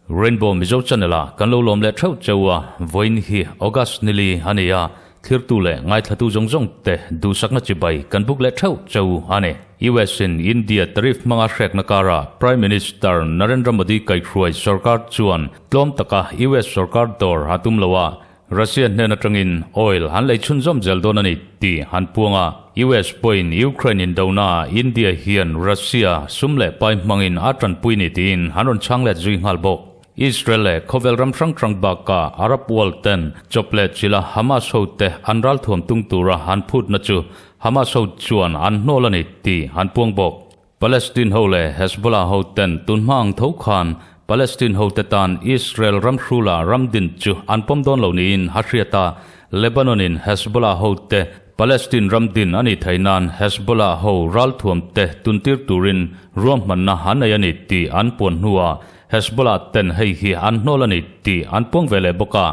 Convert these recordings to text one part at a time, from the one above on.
Rainbow Mizo Channel ah kan lo lawm leh theuh cheu a, vawiin hi August nili a ni a, thlirtu leh ngaithlatu zawng zawng te duhsakna chibai kan buk leh theuh cheu a ni. US in India tariff hmanga hrekna karah Prime Minister Narendra Modi kaihhruai sorkar chuan tlawm taka US sorkar dawr a tum lo a, Russia hnen atangin oil an lei chhunzawm zel dawn a ni tih an puang a. US pawhin Ukraine indonaah India hian Russia sum leh pai hmangin a tanpui ni tiin an rawn chhang let zui nghal bawk. Israel leh khawvel ram hrang hrang bakah Arab world ten chawp leh chila Hamas hote an ralthuam tung tura an phutna chu Hamas ho chuan an hnawl a ni tih an puang bawk. Palestine ho leh Hezbollah ho ten tun hma ang tho khan Palestine ho te tan Israel ram hrula ram din chu an pawm dawn lo niin a hriat a, Lebanon in Hezbollah ho te Palestine ram din a nih theih nan Hezbollah ho ralthuam te tuntir turin ruahmanna an nei a ni tih an puan hnuah Hezbollah ten hei hi an hnawl a ni tih an puang ve leh bawk a.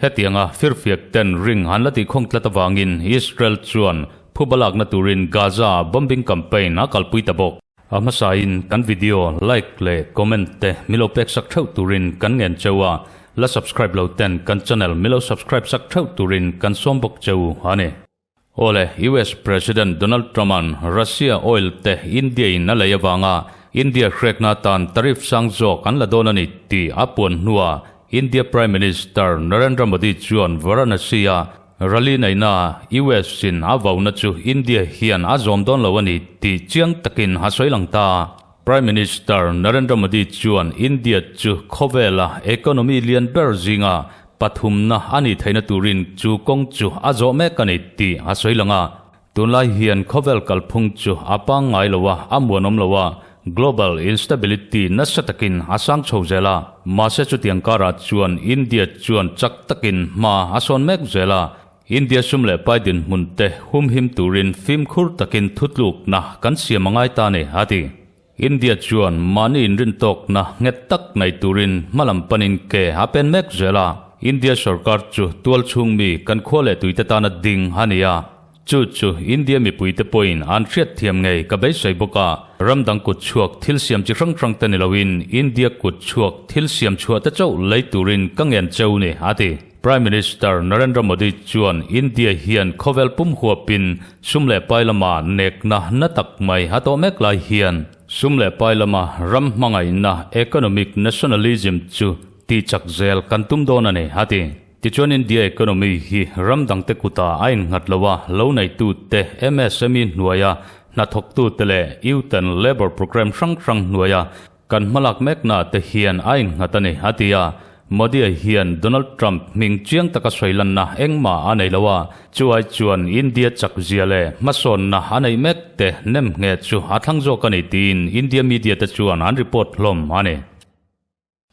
Hetianga firfiak ten ring an la tihkhawng tlat avangin Israel chuan phuba lakna turin Gaza-ah bombing campaign a kalpui ta bawk. A hmasain kan video like leh comment te milo pek sak theuh turin kan ngen cheu a, la subscribe lo ten kan channel milo subscribe sak theuh turin kan sawm bawk cheu a ni. Awle, US President Donald Trump-a'n Russia oil te India-in a lei avanga India hrekna atan tariff sang zawk an la dawn a ni tih a puan hnuah India Prime Minister Narendra Modi chuan Varanasi-a rally neihnaah US-in a vauna chu India hian a zawm dawn lo a ni tih chiang takin a sawi lang ta. Prime Minister Narendra Modi chuan India chu khawvela economy lian ber zinga pathumna a nih theihna turin chu kawng chu a zawh mek a ni tih a sawi lang a. Tunlai hian khawvel kalphung chu a pangngai lo a, a muanawm lo a, global instability nasa takin a sang chho zel a. Mahse chutiang karah chuan India chuan chak takin hma a sawn mek zel a, India sum leh pai dinhmun te humhim turin fimkhur takin thutlukna kan siam a ngai ta ni, a ti. India chuan mahni inrintawkna nghet tak nei turin hmalam panin ke a pen mek zel a. India sorkar chu tualchhung mi kan khua leh tuite tana ding a ni a. Chu chu India mipuite pawhin an hriatthiam ngei ka beisei bawk a. Ram dang kut chhuak thil siam chi hrang hrang te ni loin India kut chhuak thil siam chhuah te chauh lei turin ka ngen cheu ni, a ti. Prime Minister Narendra Modi chuan India hian khawvel pum huapin sum leh pai lama nekna na tak mai a tawh mek lai hian sum leh pai lama ram hmangaihna economic nationalism chu tihchak zel kan tum dawn a ni, a ti. Tichuan India economy hi ram dangte kutah a innghat lo a, lo neitute MSME hnuaia hnathawktute leh Youth and Labour Programme hrang hrang hnuaia Kan hmalak mekna te hian a innghat a ni, a ti a. Modi-a hian Donald Trump hming chiang taka sawi lanna engmah a nei lo a, chu ai chuan India chak zia leh hmasawnna a neih mek te nem ngheh chu a thlang zawk a ni tiin India media te chuan an report hlawm a ni.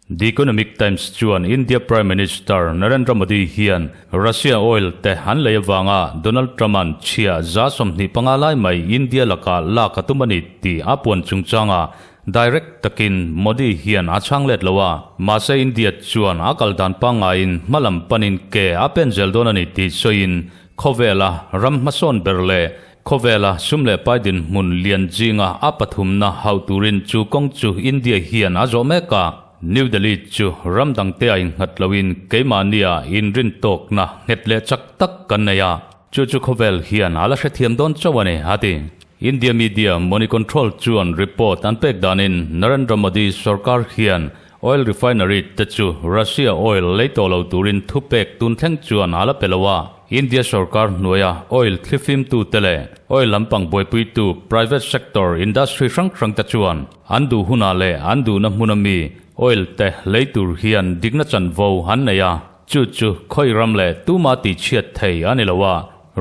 The Economic Times chuan India Prime Minister Narendra Modi hian Russia oil te an lei avanga Donald Trump-a'n chhia 25 lai mai India lakah lak a tum a ni tih a puan chungchanga Direct takin Modi hian a chhang let lo a, mahse India chuan a kal dan pangngaiin hmalam panin ke a pen zel dawn a ni tih sawiin khawvela ram hmasawn ber leh khawvela sum leh pai dinhmun lian zinga a pathumna hauh turin chu kawng chu India hian a zawh mek a. New Delhi chu ram dangte a innghat loin keimahnia inrintawkna nghet leh chak tak kan nei a. Chu chu khawvel hian a la hrethiam dawn chauh a ni, a ti. India media Moneycontrol chuan report an pek danin Narendra Modi sorkar hian oil refinery te chu Russia oil lei tawh lo turin thupek tun thleng chuan a la pe lo a. India sorkar hnuaia oil thlifimtu te leh oil lampang buaipuitu private sector industry hrang hrang te chuan an duh hunah leh an duhna hmuna mi oil te lei tur hian dikna chanvo an nei a. Chu chu khawi ram leh tuma tihchhiat thei a ni lo a,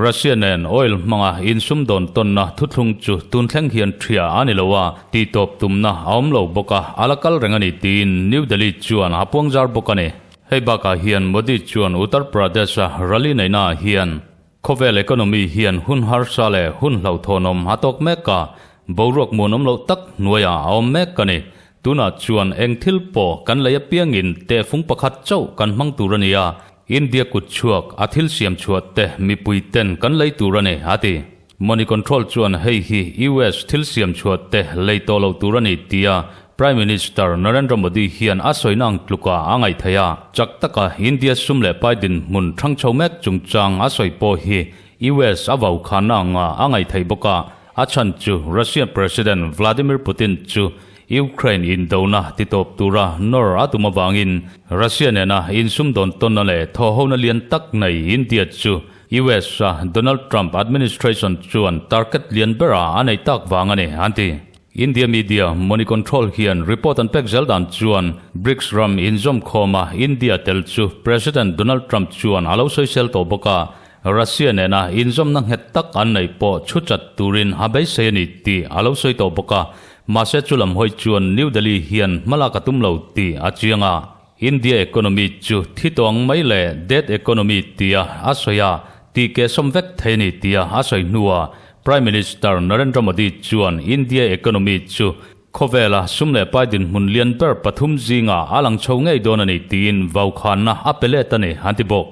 Russia nen oil hmanga insumdawn tawnna thuthlung chu tun thleng hian ṭhia a ni lo a, tihtawp tumna a awm lo bawk a, a la kal reng a ni tiin New Delhi chuan a puangzar bawk a ni. Hei bakah hian Modi chuan Uttar Pradesh-a rally neihnaah hian khawvel economy hian hun harsa leh hun hlauhthawnawm a tawk mek a, boruak muanawm loh tak hnuaiah a awm mek a ni. Tunah chuan eng thil pawh kan lei apiangin tehfung pakhat chauh kan hmang tur a ni a. India kut chhuak a thil siam chhuah te mipui ten kan lei tur a ni, a ti. Money Control chuan hei hi US thil siam chhuah te lei tawh lo tur a ni tia Prime Minister Narendra Modi hian a sawina ang tluka a ngaih theih a. Chak taka India sum leh pai dinhmun thang chho mek chungchang a sawi pawh hi US a vau khanna anga a ngaih theih bawk a. A chhan chu Russian President Vladimir Putin chu Ukraine indona titawp tura nawr a tum avangin Russia nena insumdawn tawnna leh thawhhona lian tak nei India chu US a Donald Trump administration chuan target lian bera a nei tak vang a ni, an ti. India media Moneycontrol hian report an pek zel dan chuan BRICS ram inzawm khawma India tel chu President Donald Trump chuan a lo sawisel tawh bawk a, Russia nena inzawmna nghet tak an neih pawh chhu chat turin a beisei a ni tih a lo sawi tawh bawk a, mahse chu lam hawi chuan New Delhi hian hmalak a tum lo tih a chiang a. India economy chu thi tawng mai leh dead economy tia a sawi a, tih keh sawm vek thei a ni tia a sawi hnuah Prime Minister Narendra Modi chuan India economy chu khawvela sum leh pai dinhmun lian ber pathum zingah a lang chho ngei dawn a ni tiin vaukhanna a pe let a ni, an ti bawk.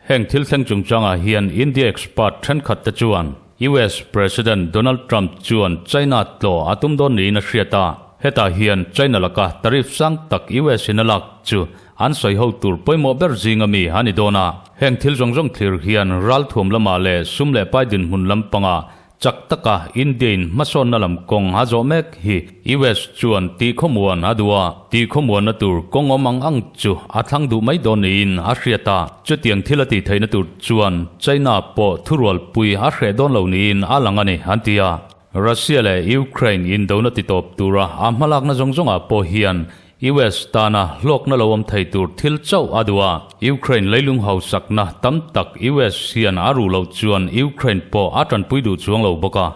Heng thil thleng chungchangah hian India expert thenkhat te chuan US President Donald Trump chuan China tlaw a tum dawn niin a hriat a, hetah hian China laka tariff sang tak US in a lak chu an sawi ho tur pawimawh ber zinga mi a ni dawn a. Heng thil zawng zawng thlir hian ralthuam lamah leh sum leh pai dinhmun lampangah Chak taka India-in hmasawnna lam kawng a zawh mek hi US chuan tihkhawmuan a duh a, tihkhawmuanna tur kawng awm ang ang chu a thlang duh mai dawn niin a hriat a. Chutiang thil a tih theihna tur chuan China pawh thurualpui a hreh dawn lo niin a lang a ni, an ti a. Russia leh Ukraine indona titawp tura a hmalakna zawng zawngah pawh hian US tana hlawkna lo awm thei tur thil chauh a duh a, Ukraine leilung hausakna tam tak US hian a ruh loh chuan Ukraine pawh a tanpui duh chuang lo bawk a.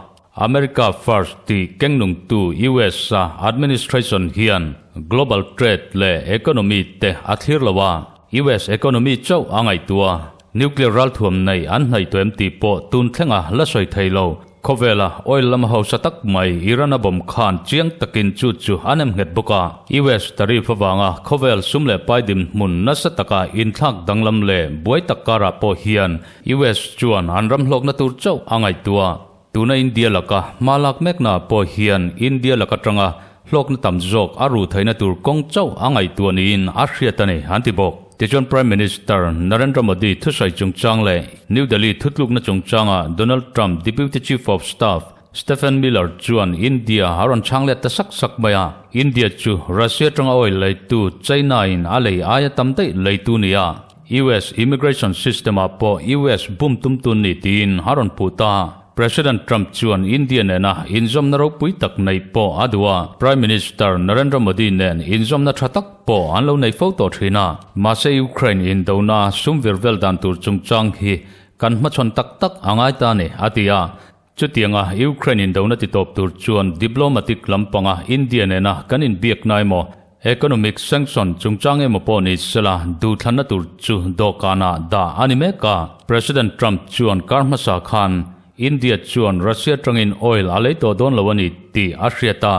America First tih kengnungtu US a administration hian global trade leh economy te a thlir lo a, US economy chauh a ngaihtuah a, nuclear ralthuam nei an hnaih em tih pawh tun thlenga la sawi thei lo. Khawvela oil lama hausa tak mai Iran a bawm khan chiang takin chu chu an em nghet bawk a. US tariff avanga khawvel sum leh pai dinhmun nasa taka inthlak danglam leh buai tak karah pawh hian US chuan an ram hlawkna tur chauh a ngaihtuah. Tuna India laka hma lak meknaah pawh hian India lak atanga hlawkna tam zawk a ruh theihna tur kawng chauh a ngaihtuah niin a hriat a ni, an ti bawk. Tichuan Prime Minister Narendra Modi thusawi chungchang leh New Delhi thutlukna chungchangah Donald Trump Deputy Chief of Staff Stephen Miller chuan India a rawn chhang let ta sak sak mai a, India chu Russia atanga oil leitu China-in a lei aia tam daih leitu ni a, US immigration system-ah pawh US bum tumtu ni tiin a rawn puh ta. President Trump chuan India nena inzawmna ropui tak nei pawh a duh a, Prime Minister Narendra Modi nen inzawmna tha tak pawh an lo nei fo tawh thin a. Mahse Ukraine indona sum vir vel dan tur chungchang hi kan hmachhawn tak tak a ngai ta a ni, a ti a. Chutianga Ukraine indona titawp tur chuan diplomatic lampanga India nena kan inbiakna emaw, Economic sanction chungchang emaw pawh ni sela duhthlanna tur chu dawhkanah dah a ni mek a. President Trump chuan kar hmasa khan India chuan Russia tangin oil a lei tawh dawn lo a ni tih a hriat a,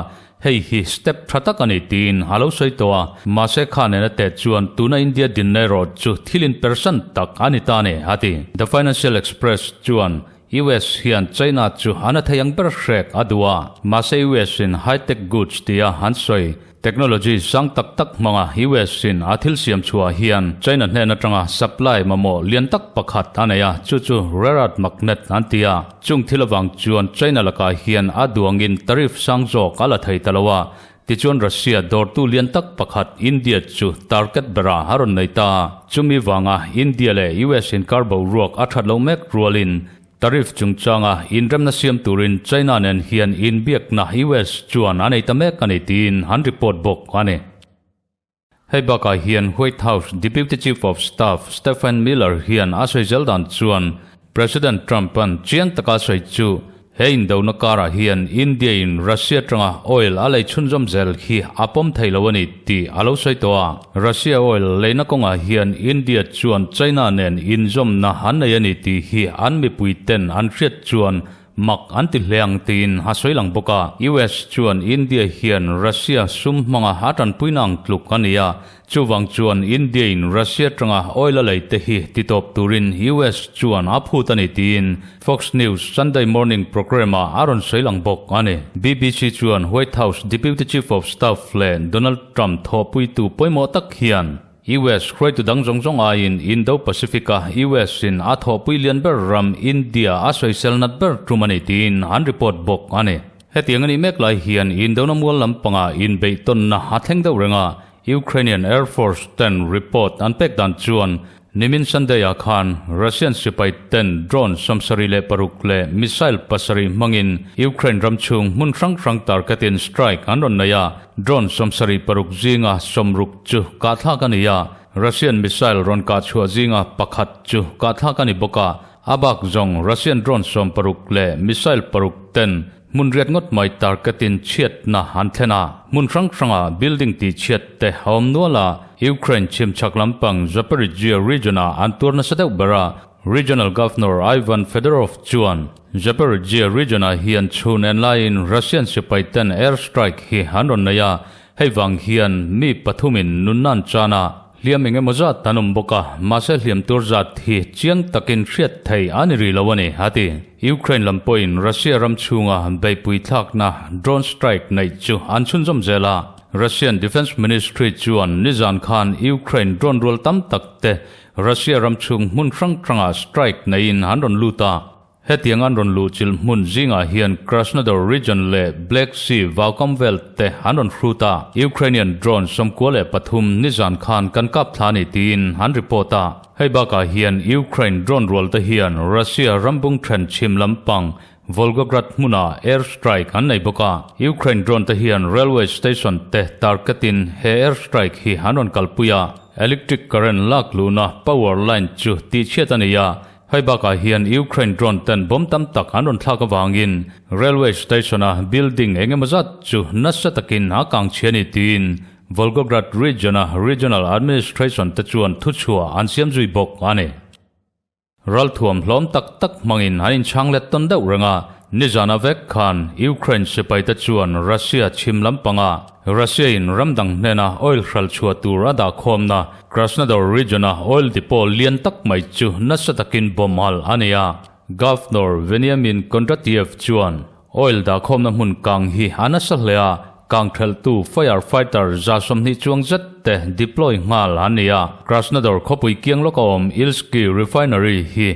hei hi step tha tak a ni tiin a lo sawi tawh a. Mahse kha nena teh chuan tuna India dinna erawh chu thil inpersan tak a ni ta a ni, a ti. The Financial Express chuan US hian China chu an a thei ang ber hrek a duh a, mahse US in high-tech goods tia an sawi Technology sang tak tak hmanga US in a thil siam chhuah hian China hnen atanga supply mamawh lian tak pakhat a nei a, chu chu rare earth magnet an ti a. Chung thil avang chuan China lakah hian a duangin tariff sang zawk a la thei ta lo a, tichuan Russia dawrtu lian tak pakhat India chu target berah a rawn nei ta. Chumi vanga India leh US inkar boruak a that loh mek rualin Tariff chungchanga inremna siam turin China nen hian inbiakna US chuan a nei ta mek a ni tiin an report bawk a ni. Hei bakah hian White House Deputy Chief of Staff Stephen Miller hian a sawi zel dan chuan President Trump-a'n chiang taka sawi chu He indona karah hian India-in Russia atanga oil a lei chhunzawm zel hi a pawm thei lo a ni tih a lo sawi tawh a. Russia oil leina kawngah hian India chuan China nen inzawmna an nei a ni tih hi an mipuiten an hriat chuan mak an ti hle ang tiin a sawi lang bawk a. US chuan India hian Russia sum hmanga a tanpuina ang tluk a ni a, chuvang chuan India in Russia atanga oil a lei te hi titawp turin US chuan a phut a ni tiin Fox News Sunday Morning programme ah a rawn sawi lang bawk a ni. BBC chuan White House Deputy Chief of Staff leh Donald Trump thawhpuitu pawimawh tak hian US hruaitu dang zawng zawng aiin Indo-Pacific-a US-in a thawhpui lian ber ram India a sawisel nat ber tum a ni tiin an report bawk a ni. Hetiang a nih mek lai hian Indona mual lampanga inbeihtawnna a thleng deuh reng a, Ukrainian Air Force ten report an pek dan chuan nimin Sunday-ah khan Russian sipai ten drone 76 leh missile pasarih hmangin Ukraine ram chhung hmun hrang hrang targetin strike an rawn nei a, Drone 76 zinga 60 chu kahthlak a ni a, Russian missile rawn kah chhuah zinga pakhat chu kahthlak a ni bawk a, a bak zawng Russian drone 60 leh missile paruk ten hmun riat ngawt mai targetin chhiatna an thlen a, hmun hrang hranga building tih chhiat te a awm nual a, Ukraine chhimchhak lampang Zaporizhzhia region-ah an tuar nasa deuh ber a, Regional Governor Ivan Fedorov chuan Zaporizhzhia region-ah hian chhun en laiin Russian sipai ten air strike hi an rawn nei a, hei vang hian mi pathumin nunna an chan a, hliam eng emaw zat an awm bawk a, mahse hliam tur zat hi chiang takin hriat thei a ni rih lo a ni, a ti. Ukraine lam pawhin Russia ram chhunga beihpui thlakna drone strike neih chu an chhunzawm zel a, Russian Defence Ministry chuan nizan khan Ukraine drone rual tam tak te Russia ram chhung hmun hrang hrangah strike neiin an rawn lut a, hetiang an rawn luh chilh hmun zingah hian Krasnodar region leh Black Sea vaukam vel te an rawn hrut a, Ukrainian drone 93 nizan khan kan kap thla a ni tiin an report a. Hei bakah hian Ukraine drone rual te hian Russia rambung then chhim lampang Volgograd hmunah air strike an nei bawk a, Ukraine drone te hian railway station te target in he air strike hi an rawn kalpui a, electric current lak luhna power line chu tihchhiat a ni a, hei bakah hian Ukraine drone ten bomb tam tak an rawn thlak avangin railway station a building eng emaw zat chu nasa takin a kang chhia a ni tiin Volgograd region a regional administration te chuan thuchhuah an siam zui bawk a ni. Ralthuam hlawm tak tak hmangin an inchhang let tawn deuh reng a, nizana vek khan Ukraine sipaite chuan Russia chhim lampanga Russia-in ramdang hnena oil hral chhuah tur a dahkhawmna Krasnodar region-a oil depot lian tak mai chu nasa takin bomb alh a ni a. Governor Veniamin Kondratyev chuan Oil dahkhawmna hmun kang hi a nasa hle a, kang thelhtu fire fighter 20 chuang zet te deploy nghal an ni a. Krasnodar khawpui kiang lawka awm Ilsky Refinery hi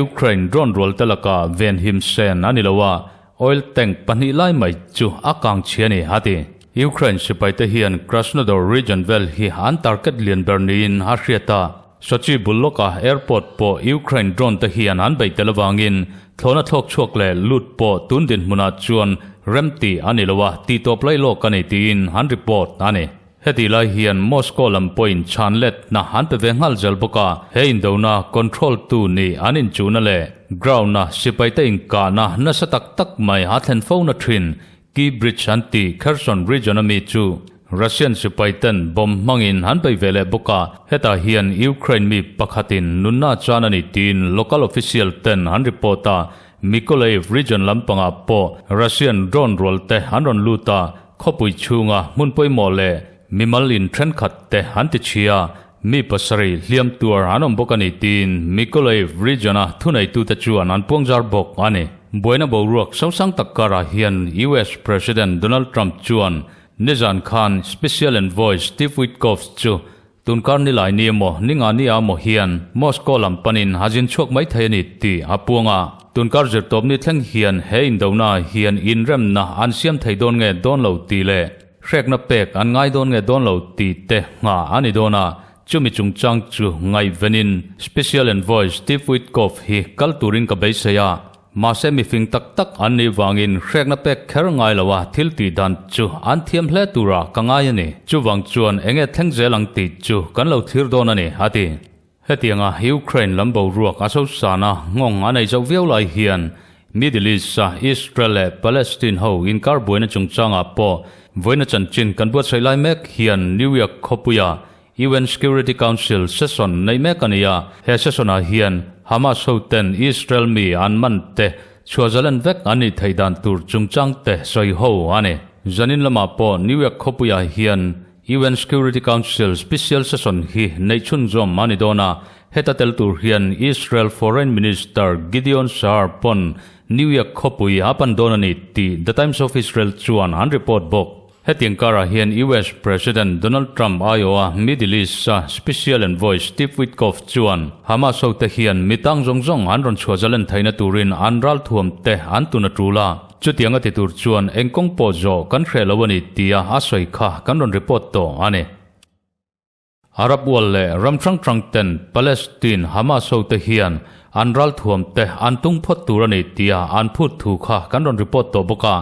Ukraine drone rual te lakah venhim sen a ni lo a, oil tank pahnih lai mai chu a kang chhia a ni, a ti. Ukraine sipaite hian Krasnodar region vel hi an target lian ber niin a hriat a. Sochi bul lawka airport pawh Ukraine drone te hian an beih tel avangin thlawhna thlawk chhuak leh lut pawh tun dinhmunah chuan remti a ni lo a, tihtawp lai lawk a ni tiin an report a ni. Hetih lai hian Moscow lam pawhin chhan letna an pe ve nghal zel bawk a, he indona control tu nih an inchuhna leh ground-a sipaite inkahna nasa tak tak mai a thlen fo na thin Kyiv Bridge an tih Kherson region a mi chu Russian sipai ten bomb hmangin an bei ve leh bawk a, hetah hian Ukraine mi pakhatin nunna chan a ni tiin local official ten an report a, Mykolaiv region lampangah pawh Russian drone rual te an rawn lut a, khawpui chhunga hmun pawimawh leh mimal in thenkhat te an ti chhia, mi pasarih hliam tuar an awm bawk a ni tiin Mykolaiv region-a thuneitute chuan an puangzar bawk a ni. Buaina boruak sosang tak karah hian US President Donald Trump chuan Nizan khan Special Envoy Steve Witkoff chu tunkar nilai ni emaw ninga ni a maw hian Moscow lam panin a zin chhuak mai thei a ni tih a puang a. Tunkar zirtawpni thleng hian he indona hian inremna an siam thei dawn nge dawn lo tih leh hrekna pek an ngai dawn nge dawn lo tih te nghah a ni dawn a. Chumi chungchang chu ngaihvenin Special Envoy Steve Witkoff hi kal turin ka beisei a. Mahse mifing tak tak an nih vangin hrekna pek kher ngai lo a thil tih dan chu an thiam hle tura ka ngai a ni. Chuvang chuan enge thleng zel ang tih chu kan lo thlir dawn a ni, a ti. Hetianga Ukraine lam boruak a sosan a nghawng a nei zauh viau lai hian Middle East-a Israel leh Palestine ho inkar buaina chungchangah pawh vawiina chanchin kan buatsaih lai mek hian New York khawpuia UN Security Council session neih mek a ni a, he session-ah hian Hamas hoten Israel mi an man te Chhuahzalen vek an nih theih dan tur chungchang te sawi ho a ni. Zanin lamah pawh New York khawpuiah hian UN Security Council Special Session hi neih chhunzawm a ni dawn a, heta tel tur hian Israel Foreign Minister Gideon Saar pawn New York khawpui a pan dawn a ni tih The Times of Israel chuan an report bawk. Hetiang karah hian US President Donald Trump aiawha Middle East-a Special Envoy Steve Witkoff chuan Hamas hote hian mi tang zawng zawng an rawn chhuah zalen theihna turin an ralthuam te an tun a tul a, chutiang a ti tur chuan eng kawng pawh zawh kan hreh lo a ni tia a sawi kha kan rawn report tawh a ni. Arab World leh ram hrang hrang ten Palestine Hamas hote hian an ralthuam te an tung phawt tur a ni tia an phut thu kha kan rawn report tawh bawk a.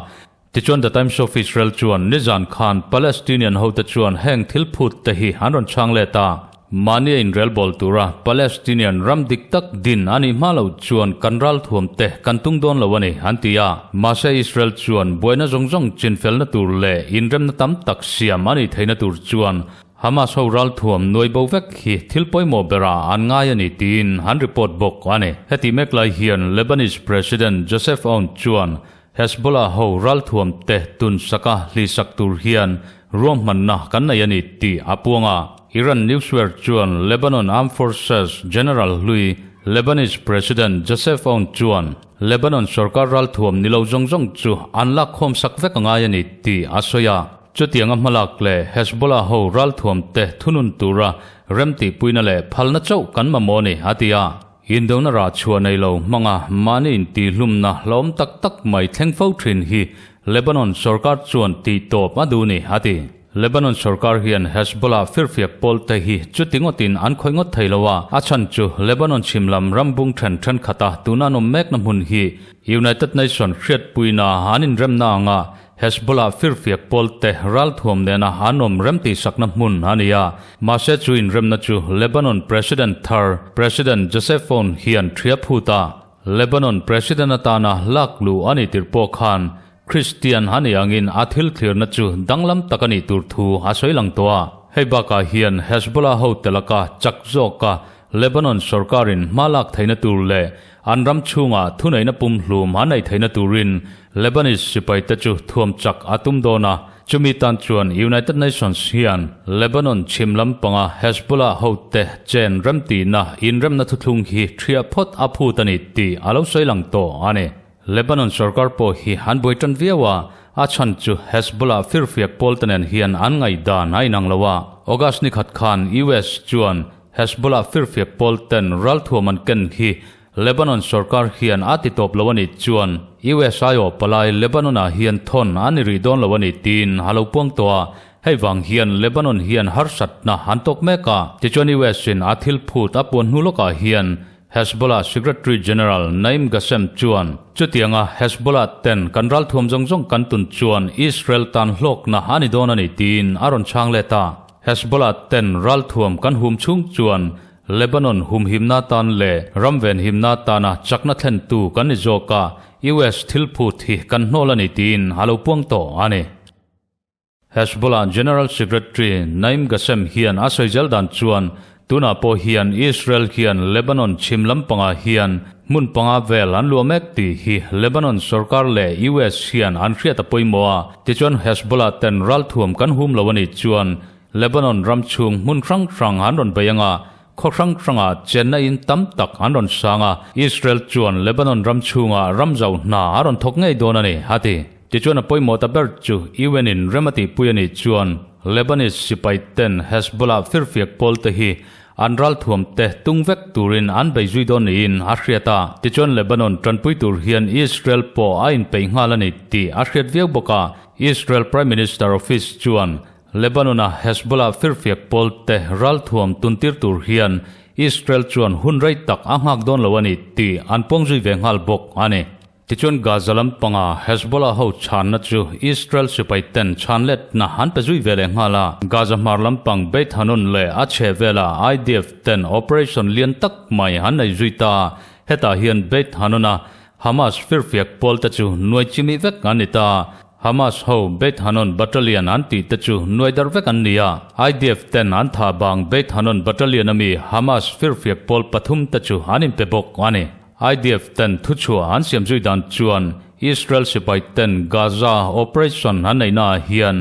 Tichuan The Times of Israel chuan nizan khan Palestinian hote chuan heng thil phut te hi an rawn chhang let a. Mahni a inrelbawl tura Palestinian ram dik tak din a nih hma lo chuan kan ralthuam te kan tung dawn lo a ni an ti a. Mahse Israel chuan buaina zawng zawng chinfelna tur leh inremna tam tak siam a nih theihna tur chuan Hamas ho ralthuam nuai bo vek hi thil pawimawh berah an ngai a ni tiin an report bawk a ni. Heti mek lai hian Lebanese President Joseph Aoun chuan Hezbollah ho ralthuam te tun saka hlisak tur hian ruahmanna kan nei a ni tih a puang a. Iran newswire chuan Lebanon Armed Forces General hlui Lebanese President Joseph Aoun chuan Lebanon sorkar ralthuam ni lo zawng zawng chu an lakkhawm sak vek a ngai a ni tih a sawi a. Chutianga hmalak leh Hezbollah ho ralthuam te thunun tura remtihpuina leh phalna chauh kan mamawh a ni, a ti a. Indona rah chhuah nei lo hmanga mahni intihhlumna hlawm tak tak mai thleng fo thin hi Lebanon sorkar chuan tihtawp a duh a ni, a ti. Lebanon sorkar hian Hezbollah firfiak pawl te hi chuti ngawtin an khawih ngawt thei lo a, a chhan chu Lebanon chhim lam rambung then thenkhat a tuna an awm mekna hmun hi United Nation hriatpuina an inremna anga Hezbollah firfiak pawlte ralthuam nena an awm remtihsakna hmun a ni a, mahse chu inremna chu Lebanon President thar President Joseph Aoun hian thria phut a, Lebanon President atana lak luh a nih tirh pawh khan Christian a nih angin a thil thlirna chu danglam tak a nih tur thu a sawi lang tawh a. Hei bakah hian Hezbollah hote laka chak zawka Lebanon sorkarin hma lak theihna tur leh an ram chhungah thuneihna pumhlum an neih theihna turin Lebanese sipaite chu thuam chak a tum dawn a, chumi tan chuan United Nations hian Lebanon chhim lampanga Hezbollah hote chen remtihna inremna thuthlung hi thiah phawt a phut a ni tih a lo sawi lang tawh a ni. Lebanon sorkar pawh hi an buai tan viau a, a chhan chu Hezbollah firfiak pawlte nen hian an ngaihdan a inang lo a. August ni khat khan US chuan Hezbollah firfiak pawlten ralthuam an ken hi Lebanon sorkar hian a ti tawp lo a nih chuan US aiawh palai Lebanon-ah hian thawn a ni rih dawn lo a ni tiin a lo puang tawh a, hei vang hian Lebanon hian harsatna an tawk mek a. Tichuan US-in a thil phut a puan hnu lawkah hian Hezbollah Secretary General Naim Qassem chuan chutianga Hezbollah ten kan ralthuam zawng zawng kan tun chuan Israel tan hlawkna a ni dawn a ni tiin a rawn chhang let a. Hezbollah ten ralthuam kan hum chhung chuan Lebanon humhimna tan leh ram venhimna tana chakna thlentu kan ni zawk a, US thil phut hi kan hnawl a ni tiin a lo puang tawh a ni. Hezbollah General Secretary Naim Qassem hian a sawi zel dan chuan tunah pawh hian Israel hian Lebanon chhim lampangah hian hmun panga vel an luah mek tih hi Lebanon sorkar leh US hian an hriat a pawimawh a, tichuan Hezbollah ten ralthuam kan hum lo a nih chuan Lebanon ram chhung hmun hrang hrang an rawn bei anga khaw hrang hrangah chenna in tam tak an rawn sang a, Israel chuan Lebanon ram chhungah ram zau hna a rawn thawk ngei dawn a ni, a ti. Tichuan a pawimawh ta ber chu UN in rem a tihpui a nih chuan Lebanese sipai ten Hezbollah firfiak pawl te hi an ralthuam te tung vek turin an bei zui dawn niin a hriat a. Tichuan Lebanon tanpui tur hian Israel pawh a inpeih nghal a ni tih a hriat viau bawk a, Israel Prime Minister Office chuan Lebanon-a Hezbollah firfiak pawl te ralthuam tuntir tur hian Israel chuan hun rei tak a nghak dawn lo a ni tih an puang zui ve nghal bawk a ni. Tichuan Gaza lampanga Hezbollah ho chhanna chu Israel sipai ten chhan letna an pe zui ve leh nghal a. Gaza hmar lampang Beit Hanoun leh a chhe vela IDF ten operation lian tak mai an nei zui ta a. Hetah hian Beit Hanoun-a Hamas firfiak pawl te chu nuai chimih vek an ni ta. Hamas ho Beit Hanoun Battalion an tih te chu nuai darh vek an ni a. IDF ten an thah bang Beit Hanoun Battalion ami Hamas firfiak pawl pathum te chu an inpe bawk a ni. IDF ten thuchhuah an siam zui dan chuan Israel sipai ten Gaza operation an neihna ah hian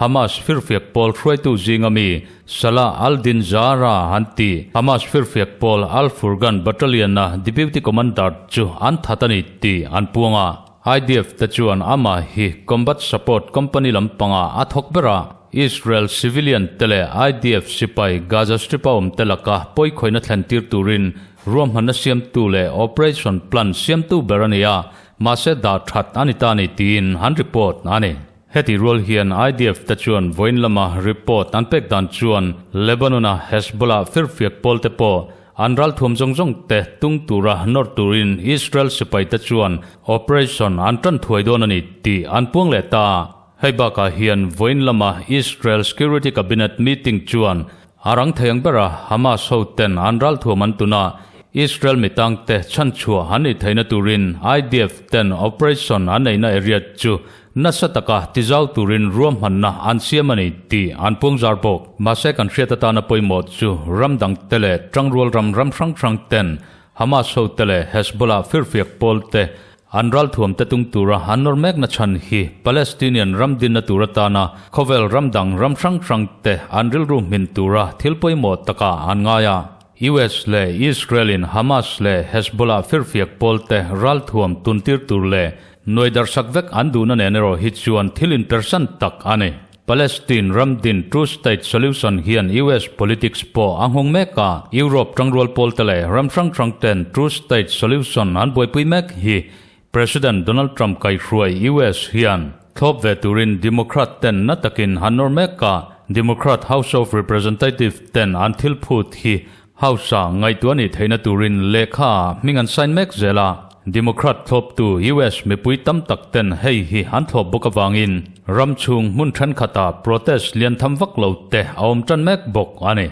Hamas firfiak pawl hruaitu zinga mi Salah al-Din Zahra an ti. Hamas firfiak pawl Al-Furgan Battalion-a deputy commander chu an that a ni tih an puang a. IDF te chuan amah hi combat support company lampangah a thawk ber a. Israel civilian te leh IDF sipai Gaza Strip-a awm te laka pawikhawihna thlen tir turin ruahmanna siamtu leh operation plan siamtu ber a ni a, mahse dah that a ni ta a ni tiin an report a ni. Heti rual hian IDF te chuan vawiin lama report an pek dan chuan Lebanon-a Hezbollah firfiak pawl te pawh an ralthuam zawng zawng te tung tura nawr turin Israel sipai te chuan operation an tan thuai dawn a ni tih an puang leh ta. Hei bakah hian vawiin lama Israel Security Cabinet meeting chuan A rang thei ang bera Hamas ho ten an ralthuam an tun a, Israel mitangte chhanchhuah an nih theihna turin IDF ten operation an neihna area chu nasa taka tizau turin ruahmanna an siam a ni tih an puangzar bawk. Mahse kan hriat atana pawimawh chu ram dangte leh tangrual ram ram hrang hrang ten Hamas ho te leh Hezbollah firfiak pawl te An ralthuam te tung tura an nawr mekna chhan hi Palestinian ram dinna tur atana khawvel ram dang ram hrang hrang te an rilru hmin tura thil pawimawh takah an ngai a. US leh Israel in Hamas leh Hezbollah firfiak pawl te ralthuam tuntir tur leh nuai darhsak vek an duhna nen erawh hi chuan thil inpersan tak a ni. Palestine ram din Two State Solution hian US politics pawh a nghawng mek a, Europe tangrual pawl te leh ram hrang hrang ten Two State Solution an buaipui mek hi President Donald Trump kaihruai US hian thlawp ve turin Democrat ten na takin an nawr mek a, Democrat House of Representative ten an thil phut hi House-a ngaihtuah nih theihna turin lehkha ah hming an sign mek zel a, Democrat thlawptu US mipui tam tak ten hei hi an thlawp bawk avangin ram chhung hmun thenkhatah protest lian tham vak lo te a awm tan mek bawk a ni.